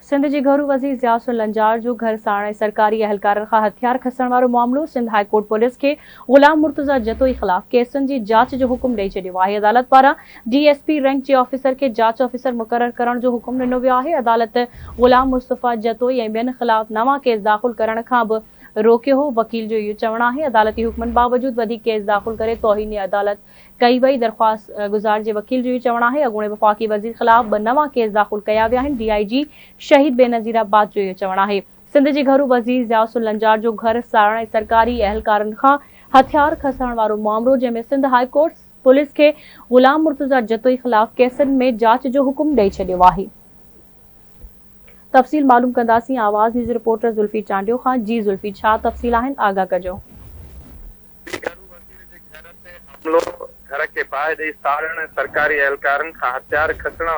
سنڌ جي گهرو وزير ضياء حسين لنجار جو گهر ساڙڻ ۽ سرڪاري اهلڪارن کان هٿيار کسڻ وارو معاملو، سنڌ هاء ڪورٽ پوليس کي غلام مرتضيٰ جتوئي خلاف ڪيسن جي جاچ جو حڪم ڏئي ڇڏيو آهي. عدالت پاران ڊي ايس پي رينڪ جي آفيسر کي جاچ آفيسر مقرر ڪرڻ جو حڪم ڏنو ويو آهي. عدالت غلام مصطفيٰ جتوئي ۽ ٻين خلاف نوان ڪيس داخل ڪرڻ کان به روڪيو هو. وڪيل جو اهو چوڻ آهي عدالتي حڪمن باوجود وڌيڪ ڪيس داخل ڪري توهين عدالت ڪئي وئي، درخواست گذار جي وڪيل جو اهو چوڻ آهي اڳوڻي وفاقي وزير خلاف ٻه نوان ڪيس داخل ڪيا ويا آهن، ڊي I جي شهيد بينظير آباد جو اهو چوڻ آهي سنڌ جي گهرو وزير ضياء حسين لنجار جو گهر ساڙڻ ۽ سرڪاري اهلڪارن کان هٿيار کسڻ وارو مامرو جنهن ۾ سنڌ هاء ڪورٽ پوليس کي غلام مرتضيٰ جتوئي خلاف ڪيسن ۾ جاچ جو حڪم ڏئي ڇڏيو آهي. تفصيل معلوم ڪنداسين آواز نيوز رپورٽر ذلفي چانڊيو کان جي ذلفي ڇا تفصيل آهن آگاهه ڪجو. گهرو وزير جي گهر تي حملو، گهر کي باهه ڏئي ساڙڻ، سرڪاري اهلڪارن کان هٿيار کسڻ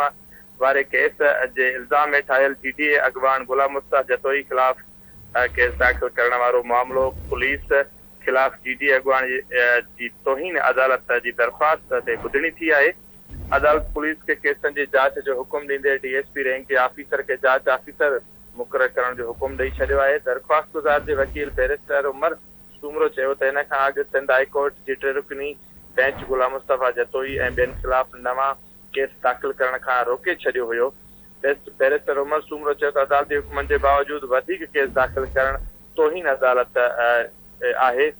واري ڪيس جي الزام هيٺ آيل جي ڊي اي اڳواڻ غلام مصطفيٰ جتوئي خلاف ڪيس داخل ڪرڻ وارو معاملو پوليس خلاف جي ڊي اي اڳواڻ جي توهين عدالت جي درخواست تي ٻڌڻي ٿي آهي. عدالت پوليس کي ڪيسن جي جاچ جو حڪم ڏيندي ڊي ايس پي رينڪ جي آفيسر کي جاچ آفيسر مقرر ڪرڻ جو حڪم ڏئي ڇڏيو آهي. درخواستگذار جي وڪيل بئريسٽر عمر سومرو چيو ته ان کان اڳ سنڌ هاء ڪورٽ جي ٽي رڪني بئنچ غلام مصطفيٰ جتوئي ۽ ٻين خلاف نوان ڪيس داخل ڪرڻ کان روڪي ڇڏيو هيو. بئريسٽر عمر سومرو چيو ته عدالتي حڪمن جي باوجود وڌيڪ ڪيس داخل ڪرڻ توهين عدالت آهي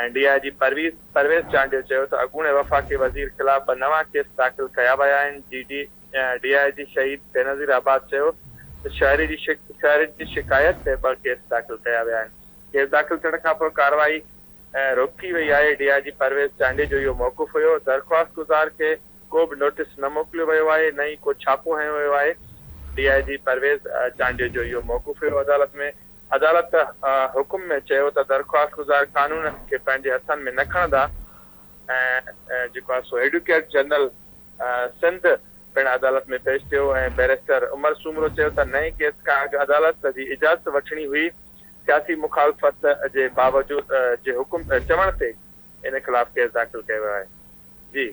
۽ ڊي I جي پرويز پرويز چانڊيو چيو ته اڳوڻي وفاقي وزير خلاف ٻه نوان ڪيس داخل ڪيا ويا آهن. جي ڊي I جي شهيد بينظير آباد چيو ته شهري جي شهرين جي شڪايت تي ٻه ڪيس داخل ڪيا ويا آهن. ڪيس داخل ٿيڻ کانپوء ڪارروائي روڪي وئي آهي، ڊي I جي پرويز چانڊيي جو اهو موقف هيو، درخواستگذار کي ڪو به نوٽيس نه موڪليو ويو آهي نه ئي ڪو ڇاپو هنيو ويو آهي، ڊي I جي پرويز چانڊيو جو اهو موقف هيو، عدالت ۾ عدالت حڪم ۾ چيو ته درخواستگذار قانون کي پنهنجي هٿن ۾ نه کڻندا ۽ جيڪو آهي سو ايڊوڪيٽ جنرل سنڌ پڻ عدالت ۾ پيش ٿيو ۽ بئريسٽر عمر سومرو چيو ته نئين ڪيس کان اڳ عدالت جي اجازت وٺڻي هئي، سياسي مخالفت جي باوجود جي حڪم چوڻ تي ان خلاف ڪيس داخل ڪيو ويو آهي. جي.